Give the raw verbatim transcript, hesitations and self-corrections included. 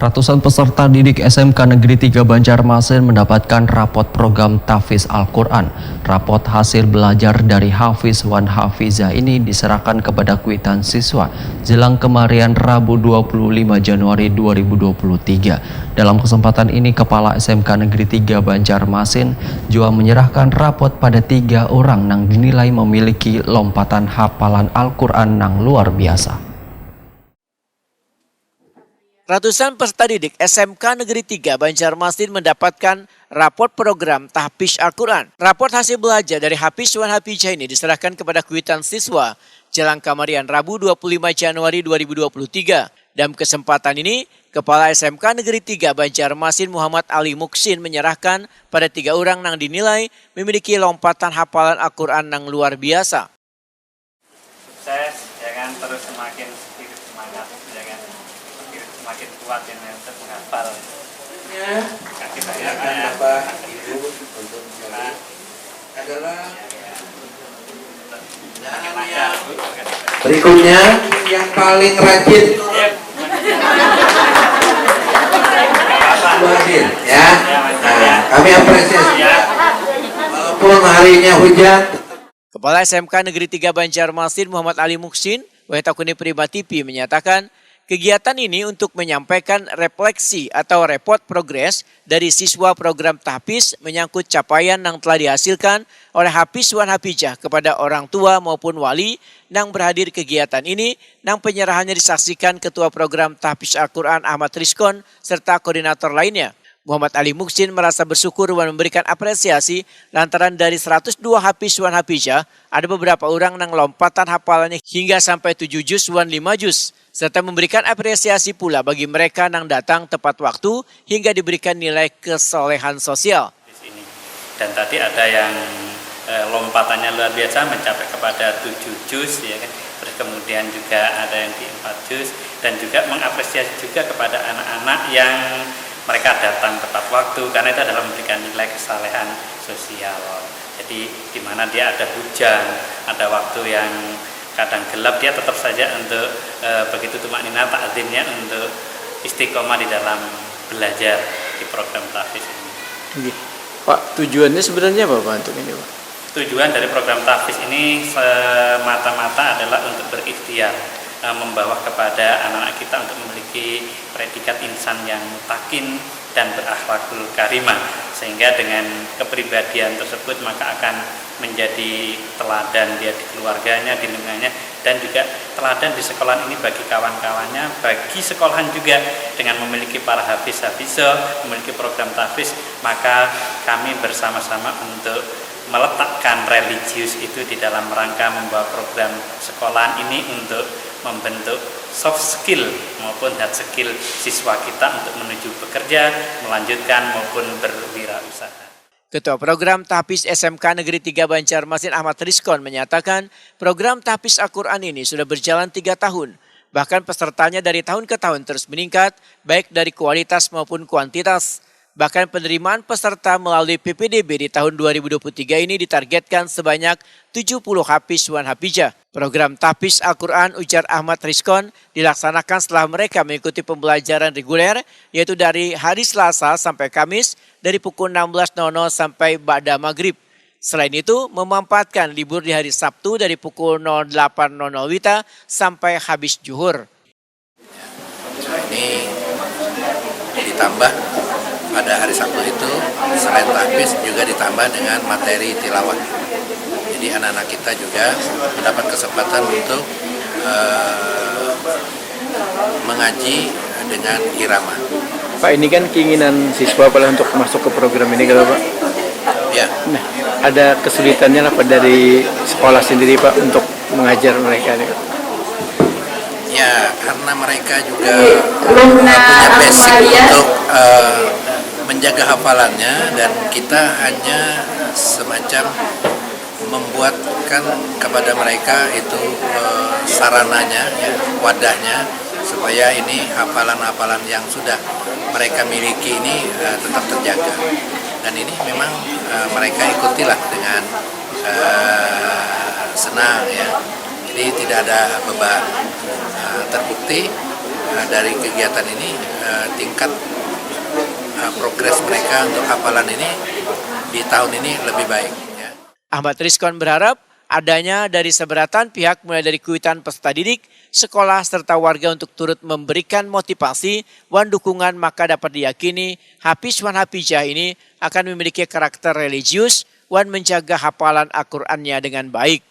Ratusan peserta didik S M K Negeri tiga Banjarmasin mendapatkan rapot program tahfiz Al-Quran. Rapot hasil belajar dari Hafiz wan Hafizah ini diserahkan kepada kwitan siswa jelang kemarian Rabu dua puluh lima Januari dua ribu dua puluh tiga. Dalam kesempatan ini, Kepala S M K Negeri tiga Banjarmasin jua menyerahkan rapot pada tiga orang nang dinilai memiliki lompatan hafalan Al-Quran nang luar biasa. Ratusan peserta didik S M K Negeri tiga Banjarmasin mendapatkan rapot program tahfiz Al-Quran. Rapot hasil belajar dari Hafiz wan Hafizah ini diserahkan kepada kwitan siswa jelang kamarian Rabu dua puluh lima Januari dua ribu dua puluh tiga. Dalam kesempatan ini, Kepala S M K Negeri tiga Banjarmasin Muhammad Ali Muksin menyerahkan pada tiga orang nang dinilai memiliki lompatan hafalan Al-Quran nang luar biasa. Sukses, ya kan, terus semakin spirit semangat, ya kan, spirit semakin kuat yang untuk menghafal. Nah, kita silakan Bapak Ibu untuk memilih adalah dan yang berikutnya yang paling rajin. Hadir, ya. Nah, kami apresiasi. Walaupun harinya hujan, Kepala S M K Negeri tiga Banjarmasin Muhammad Ali Muksin, wayah takuni Prima T V menyatakan, kegiatan ini untuk menyampaikan refleksi atau report progres dari siswa program tahfiz menyangkut capaian yang telah dihasilkan oleh Hafiz wan Hafizah kepada orang tua maupun wali nang berhadir kegiatan ini, nang penyerahannya disaksikan Ketua Program Tahfiz Al-Quran Ahmad Rizkon serta koordinator lainnya. Muhammad Ali Muksin merasa bersyukur wan memberikan apresiasi lantaran dari seratus dua hafiz wan hafizah, ada beberapa urang nang lompatan hafalannya hingga sampai tujuh juz wan lima juz, serta memberikan apresiasi pula bagi mereka nang datang tepat waktu hingga diberikan nilai kesolehan sosial. Dan tadi ada yang lompatannya luar biasa, mencapai kepada tujuh juz, ya kan. Terus kemudian juga ada yang di empat juz, dan juga mengapresiasi juga kepada anak-anak yang mereka datang tepat waktu, karena itu adalah memberikan nilai kesalehan sosial. Jadi di mana dia ada hujan, ada waktu yang kadang gelap, dia tetap saja untuk e, begitu tumakninah, takzimnya, untuk istiqomah di dalam belajar di program tahfiz ini. Pak, tujuannya sebenarnya apa, Pak, untuk ini, Pak? Tujuan dari program tahfiz ini semata-mata adalah untuk berikhtiar, e, membawa kepada anak-anak kita untuk memiliki predikat insan yang mutakin dan berakhlakul karimah, sehingga dengan kepribadian tersebut maka akan menjadi teladan dia di keluarganya, di lingkungannya, dan juga teladan di sekolahan ini bagi kawan-kawannya, bagi sekolahan juga, dengan memiliki para hafiz-hafizah, memiliki program tahfiz, maka kami bersama-sama untuk meletakkan religius itu di dalam rangka membawa program sekolahan ini untuk membentuk soft skill maupun hard skill siswa kita untuk menuju bekerja, melanjutkan maupun berwirausaha. Ketua Program Tahfiz S M K Negeri tiga Banjarmasin Ahmad Rizkon menyatakan, program tahfiz Al-Quran ini sudah berjalan tiga tahun. Bahkan pesertanya dari tahun ke tahun terus meningkat, baik dari kualitas maupun kuantitas. Bahkan penerimaan peserta melalui P P D B di tahun dua ribu dua puluh tiga ini ditargetkan sebanyak tujuh puluh hafiz wan hafizah. Program tahfiz Al-Quran, ujar Ahmad Rizkon, dilaksanakan setelah mereka mengikuti pembelajaran reguler, yaitu dari hari Selasa sampai Kamis dari pukul enam belas nol nol sampai ba'da maghrib. Selain itu, memanfaatkan libur di hari Sabtu dari pukul nol delapan nol nol wita sampai habis juhur. Ini ditambah pada hari Sabtu itu, selain tahfiz juga ditambah dengan materi tilawah. Jadi anak-anak kita juga mendapat kesempatan untuk eh, mengaji dengan irama. Pak, ini kan keinginan siswa, Pak, untuk masuk ke program ini, kalau Pak? Ya. Nah, ada kesulitannya lah, Pak, dari sekolah sendiri, Pak, untuk mengajar mereka ini? Ya, karena mereka juga punya basic untuk uh, menjaga hafalannya, dan kita hanya semacam membuatkan kepada mereka itu uh, sarananya, ya, wadahnya, supaya ini hafalan-hafalan yang sudah mereka miliki ini uh, tetap terjaga. Dan ini memang uh, mereka ikutilah dengan uh, senang, ya. Jadi tidak ada beban. Uh, terbukti Nah, dari kegiatan ini, eh, tingkat, eh, progres mereka untuk hafalan ini di tahun ini lebih baik, ya. Ahmad Rizkon berharap adanya dari seberatan pihak, mulai dari kuitan peserta didik, sekolah, serta warga untuk turut memberikan motivasi wan dukungan, maka dapat diyakini Hafiz wan Hafizah ini akan memiliki karakter religius wan menjaga hafalan Al-Qur'annya dengan baik.